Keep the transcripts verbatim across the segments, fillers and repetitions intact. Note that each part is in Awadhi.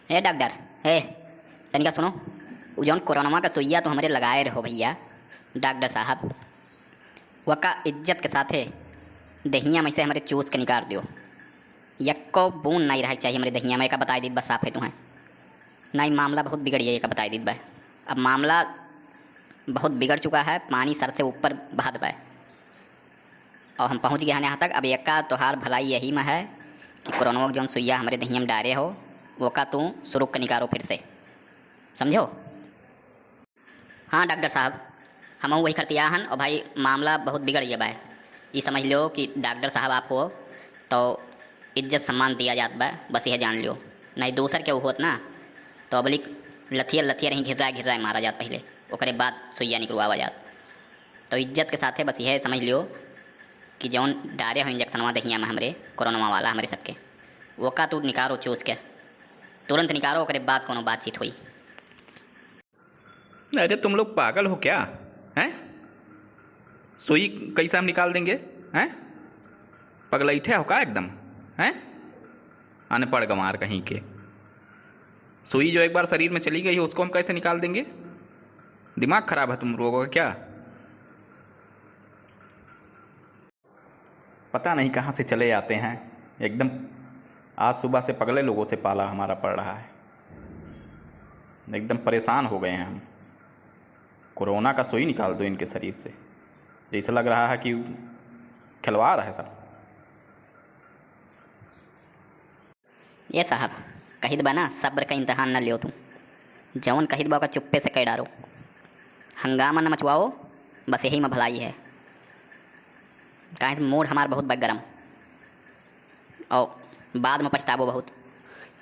ए डॉक्टर, ए, तनिका सुनो, उ जौन कोरोनवा का सुइया तू हमरे लगाए रहो भइया, डॉक्टर साहब, वका इज्जत के साथे दहिया में से हमरे चूस के निकाल दियो। यक्को बूंद नाई रहे के चाहिए हमरे दहिया में, एका बताई दीत बा साफे तुहें। नाई, मामला बहुत बिगड़ गया, एका बताई दीत बा। अब मामला बहुत बिगड़ चुका है, पानी सर से ऊपर बहत बा। और हम पहुँच गए हैं यहाँ तक। अब एका तोहार भलाई यही में है कि कोरोना के जौन सुइया हमरे दहिया में डारे हो, ओका तू सुरुक के निकारो फिर से, समझो? हाँ डॉक्टर साहब, हमहू वही खरतिया हन। और भाई, मामला बहुत बिगड़ गया बा। ई समझ लो कि डॉक्टर साहब आप हो तो इज्जत सम्मान दिया जात बा, बस यह जान लियो। नहीं दूसर केहू होत ना, तो अबलिक लथियर लथियर ही घिर्रा घिर्रा मारा जात पहले, ओकरे बाद सुइया निकलवावा जात। तो इज्जत के साथे बस यह समझ लियो कि जौन डारे हो इंजेक्शनवा दहिया में हमरे, कोरोनवा वाला हमरे सबके, ओका तू निकारो चूस के, तुरंत निकारो, ओकरे बाद कोनो बातचीत होई। अरे तुम लोग पागल हो क्या? हैं? सुई कैसे हम निकाल देंगे? हैं? पगलैठे हो का एकदम? हैं? अनपढ़ गंवार कहीं के। सुई जो एक बार शरीर में चली गई है, उसको हम कैसे निकाल देंगे? दिमाग खराब है तुम लोगों का क्या? पता नहीं कहाँ से चले आते हैं, एकदम आज सुबह से पगले लोगों से पाला हमारा पड़ रहा है। एकदम परेशान हो गए हैं हम। कोरोना का सुई निकाल दो इनके शरीर से, जैसे लग रहा है कि खिलवाड़ है सब। ए साहब, कहित बा ना, सब्र का इम्तहान न लियो तू। जवन कहित बा ओका चुप्पे से कह डारो। हंगामा न मचवाओ, बस यही में भलाई है। काहे से मूड हमार बहुत बा गरम, और बाद में पछताबो बहुत।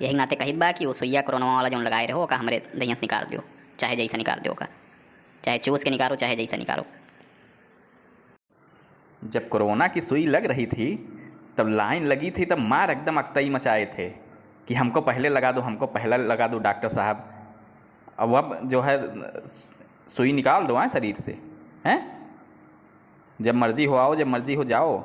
यही नाते कहित बा कि वो सुइया कोरोना वाला जौन लगाए रहो, ओका हमरे दहिया से निकाल दियो, चाहे जैसे निकाल दियो ओका, चाहे चूस के निकालो, चाहे जैसे निकालो। जब कोरोना की सुई लग रही थी, तब लाइन लगी थी, तब मार एकदम अकतई मचाए थे कि हमको पहले लगा दो, हमको पहले लगा दो डॉक्टर साहब। अब, अब जो है सुई निकाल दो, हैं, शरीर से, हैं? जब मर्जी हो आओ, जब मर्जी हो जाओ।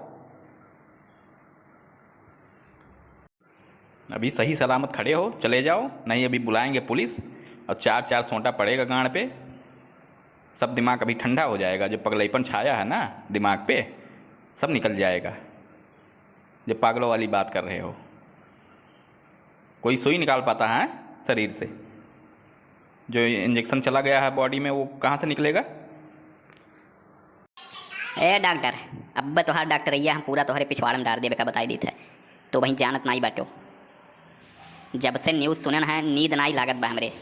अभी सही सलामत खड़े हो, चले जाओ, नहीं अभी बुलाएंगे पुलिस और चार चार सोटा पड़ेगा गांड पे। सब दिमाग अभी ठंडा हो जाएगा, जो पगलैपन छाया है ना दिमाग पे, सब निकल जाएगा। जो पागलों वाली बात कर रहे हो, कोई सुई निकाल पाता है शरीर से? जो इंजेक्शन चला गया है बॉडी में, वो कहाँ से निकलेगा? ए डॉक्टर, अब तोहार डॉक्टरैया हम पूरा तोहरे पिछवाड़ में डार देबे का बताई देत है। तो वहीं जानत नाई बाटो। जब से न्यूज़ सुनन है, नींद नाई लागत बा हमरे,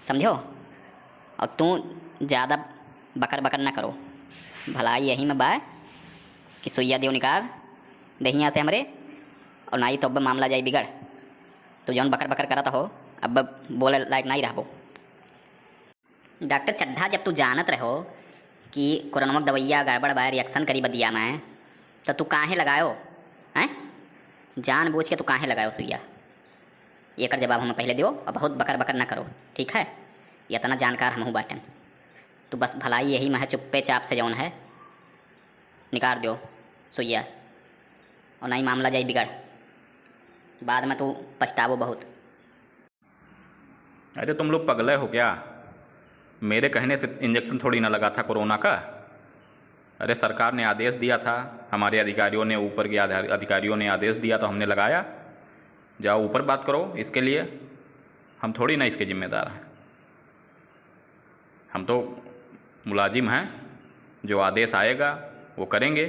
समझो? और तू ज़्यादा बकर बकर ना करो। भलाई यही में बा कि सुइया देव निकाल दहिया से हमरे, और नाई तो अब मामला जाई बिगड़। तू जौन बकर बकर करत हो, अब बोले लायक नाई रहबो। डॉक्टर चड्ढा, जब तू जानत रहो कि कोरोनवा के दवैया गड़बड़ बा, रिएक्शन करी बदिया में, तो तू काहे लगायो, हैं? जानबूझ के तू काहे लगायो सुइया? एकर जवाब हमें पहले दियो, और बहुत बकर बकर ना करो, ठीक है? इतना जानकार हमहू बाटन। तू बस भलाई यही में है, चुप्पे चाप से जौन है, निकाल दियो सुइया, और नहीं मामला जाई बिगड़, बाद में तू पछतावो बहुत। अरे तुम लोग पगले हो क्या? मेरे कहने से इंजेक्शन थोड़ी ना लगा था कोरोना का। अरे सरकार ने आदेश दिया था, हमारे अधिकारियों ने, ऊपर के आधार-, अधिकारियों ने आदेश दिया तो हमने लगाया। जाओ ऊपर बात करो, इसके लिए हम थोड़ी ना इसके जिम्मेदार हैं। हम तो मुलाजिम हैं, जो आदेश आएगा वो करेंगे।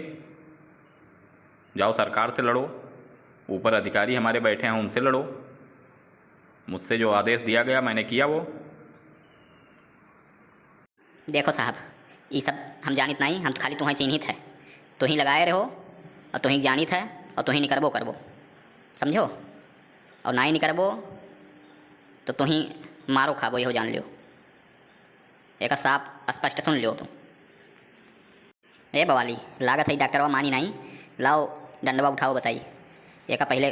जाओ सरकार से लड़ो, ऊपर अधिकारी हमारे बैठे हैं, उनसे लड़ो। मुझसे जो आदेश दिया गया, मैंने किया वो। देखो साहब, ई सब हम जानित नाई, हम तो खाली तुहें चिन्हित है। तुहीं लगाए रहो, और तुहीं जानित है, और तुहीं निकरबो करबो, समझो? और नाई निकरबो तो तुहीं मारो खाबो, यहो जान लियो। एका साफ स्पष्ट सुन लियो तुम। ए बवाली, लागत है डॉक्टरवा मानी नाई। लाओ डंडवा उठाओ बताई। एका पहले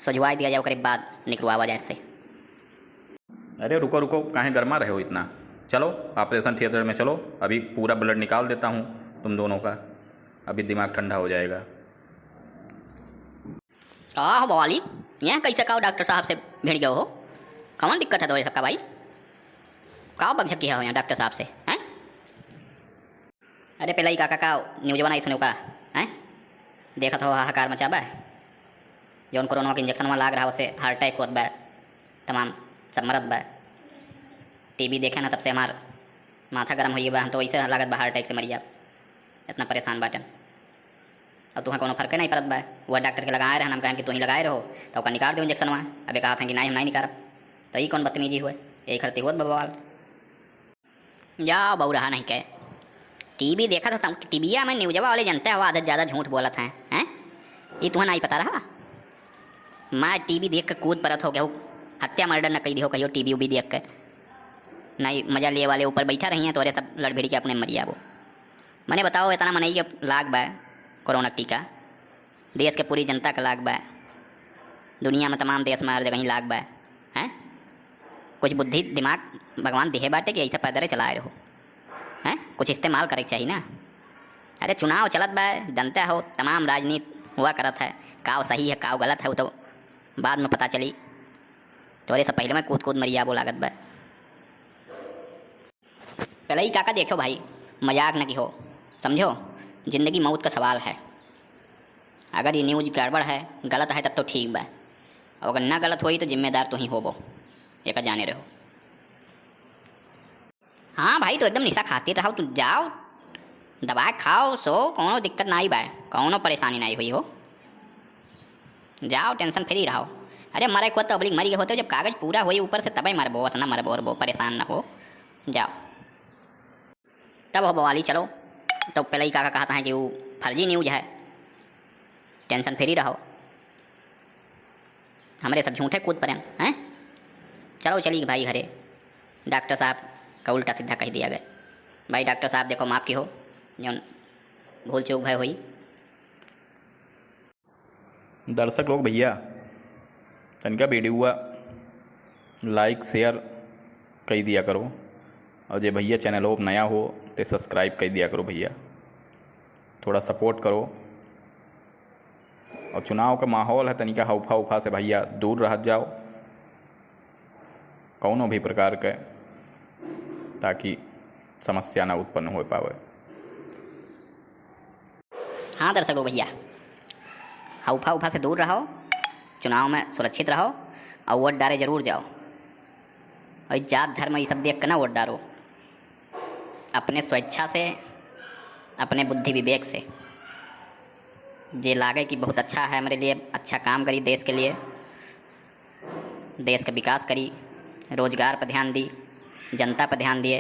सजुवाई दिया जाए, ओकरे बाद निकलवावा जाए से। अरे रुको रुको, काहे गरमा रहे हो इतना? चलो ऑपरेशन थिएटर में चलो, अभी पूरा ब्लड निकाल देता हूँ तुम दोनों का, अभी दिमाग ठंडा हो जाएगा। का हो बवाली, यहाँ कैसे का डॉक्टर साहब से भिड़ गए हो? कौन दिक्कत है तोरे सबका भाई? का बकझक किहा हो यहाँ डॉक्टर साहब से, हैं? अरे पेलई काका, का न्यूजवा नाहीं सुनेउ का, हैं? देखत हो हाहाकार मचा बा। जौन कोरोना के इंजेक्शनवा लाग रहा, ओसे हार्ट अटैक होत बा, तमाम सब मरत बा। टीवी देखे ना, तब से हमार माथा गरम होइ बा, हम तो वैसे लागत बा हार्ट अटैक से मरी जाब, इतना परेशान बाटन। अब तुहाँ कौनो फर्क नहीं पड़त बा। वह डॉक्टर के लगाए रहन, हम कहन कि तू ही लगाए रहो, तो ओका निकाल दो इंजेक्शनवा। अबे कहत हैं कि नहीं, हम नहीं निकारब। तो ई कौन बदतमीजी हुए? यही खरती होत बा बवाल। जा बउरहा नहीं के। टीवी देखत हो तम, टीविया में न्यूजवा वाले जनते हो, आदत ज़्यादा झूठ बोलत हैं, हैं? ई तुहाँ नहीं पता रहा? मैं टीवी देख के कूद परत हो, केहू हत्या मर्डर न कई दिहो कहियो टीवी उवी देख के। नहीं मजा लिए वाले ऊपर बैठा रही हैं, तोरे सब लड़ भिड़ के अपने मर जाबो। मने बताओ, इतना मनई के लाग बा कोरोना के टीका, देश के पूरी जनता के लाग बा, दुनिया में तमाम देश में हर जगह ही लाग बा, हैं? कुछ बुद्धि दिमाग भगवान दिहे बाटे कि ऐसा पैदल चलाए रहो, हैं? कुछ इस्तेमाल करे के चाही ना। अरे चुनाव चलत बा, जनता हो, तमाम राजनीति हुआ करत है, काव सही है काव गलत है, वो तो बाद में पता चली। तोरे से पहले में कूद कूद मरिया वो लागत बा। पेलई काका देखो भाई, मजाक न किहो, समझो, जिंदगी मौत का सवाल है। अगर ये न्यूज गड़बड़ है, गलत है, तब तो ठीक बा, और अगर ना गलत होई तो जिम्मेदार तू ही होबो, एका जाने रहो। हाँ भाई, तो एकदम निशा खातिर रहो, तू जाओ, दवाई खाओ, सो, कौनो दिक्कत नाई बा, कौनो परेशानी नाई हुई हो। जाओ, टेंशन फ्री रहो। अरे मरे को तो पब्लिक मरी होते, जब कागज पूरा होई ऊपर से तबे मरबो, वस ना मरबो, मरबो, परेशान ना हो, जाओ। तब हो बवाली, चलो, तो पेलई काका कहत हैं कि वो फर्जी न्यूज है, टेंशन फ्री रहो। हमरे सब झूठे कूद पड़े हैं। चलो चली भाई घरे, डॉक्टर साहब का उल्टा सीधा कह दिया गया। भाई डॉक्टर साहब देखो, माफ़ किहो, जौन भूल चूक भय हुई। दर्शक लोग भैया, तनिका वीडियोवा like share कई दिया करो, और जे भैया चैनल पर नया हो ते subscribe कई दिया करो भैया, थोड़ा support करो। और चुनाव का माहौल है, तनिका हौफा उफा से भैया दूर रहत जाओ कौनो भी प्रकार के, ताकि समस्या ना उत्पन्न हो पावे। हाँ दर्शक लोग भैया, हौफा उफा से दूर रहो, चुनाव में सुरक्षित रहो और वोट डारे जरूर जाओ। और जात धर्म ये सब देख के ना वोट डारो, अपने स्वेच्छा से, अपने बुद्धि विवेक से। जे लागे कि बहुत अच्छा है हमरे लिए, अच्छा काम करी देश के लिए, देश का विकास करी, रोजगार पर ध्यान दी, जनता पर ध्यान दिए,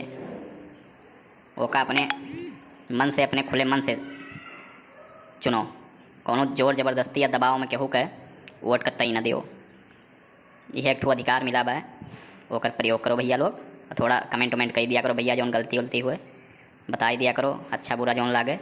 ओका अपने मन से, अपने खुले मन से चुनो। कौनो जोर जबरदस्ती या दबाव में केहू के वोट कतई न दियो। यह एक ठो अधिकार मिला बा, ओकर प्रयोग करो भैया लोग। थोड़ा comment उमेंट कई दिया करो भैया, जौन गलती उलती हुए बताई दिया करो, अच्छा बुरा जौन लागे।